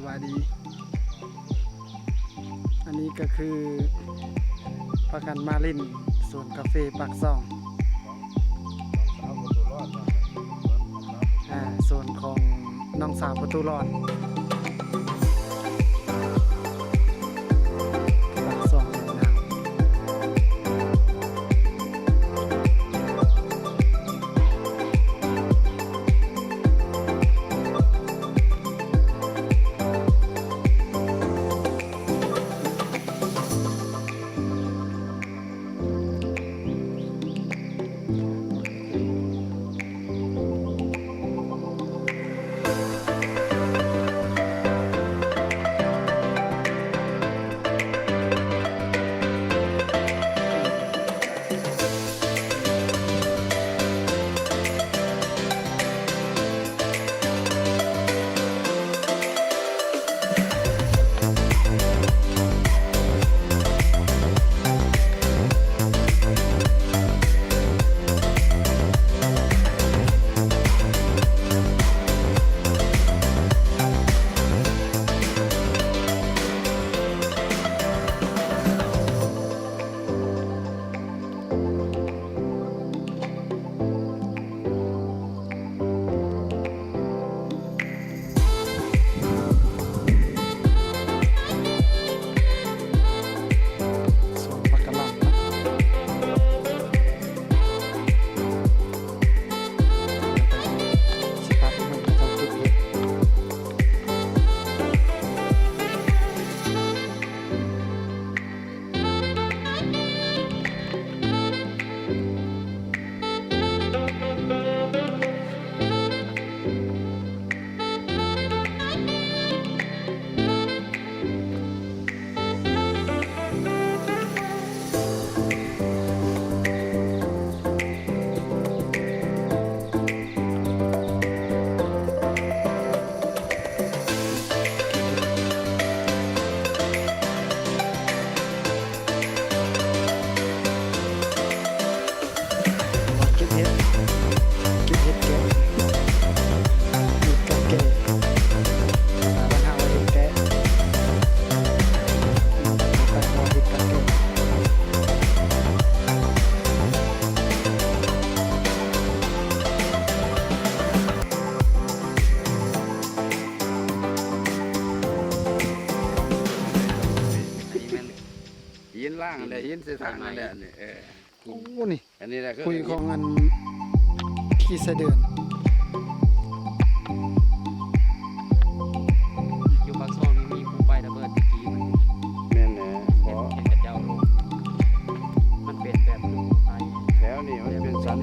ສະບາຍດີ ອັນນີ້ກໍຄືພາກັນມາຫຼິ້ນສວນກາເຟປາກຊ່ອງ ອ່າ ສວນຂອງນ້ອງສາວປະຕູລອດ ປາກຊ່ອງແມ່ນນາງ. ເກັບເຫັດ ເກັບເຫັດແກະ ເຮັດກັບແກະ ອ່າ ບ້ານເຮົາວ່າເຮັດແກະ ອືມ ບ້ານເຮົາເຮັດກັບແກະ. ຫີນລ້າງແຫຼະ ຫີນໃສ່ຖັງນັ້ນແຫຼະ ອັນນີ້ ເອີ ໂອ້ ນີ້ ອັນນີ້ແຫຼະ ຂຸຍຂອງອັນຂີ້ໄສ້ເດືອນ ຢູ່ປາກຊ່ອງນີ້ມີພູໄຟລະເບີດຕະກີ້ ແມ່ນແຫຼະ ເຫັນ ເຫັນເຂົາເຈົ້າລົງ ມັນເປັນແບບພູໄຟ ແຖວນີ້ມັນເປັນສັນ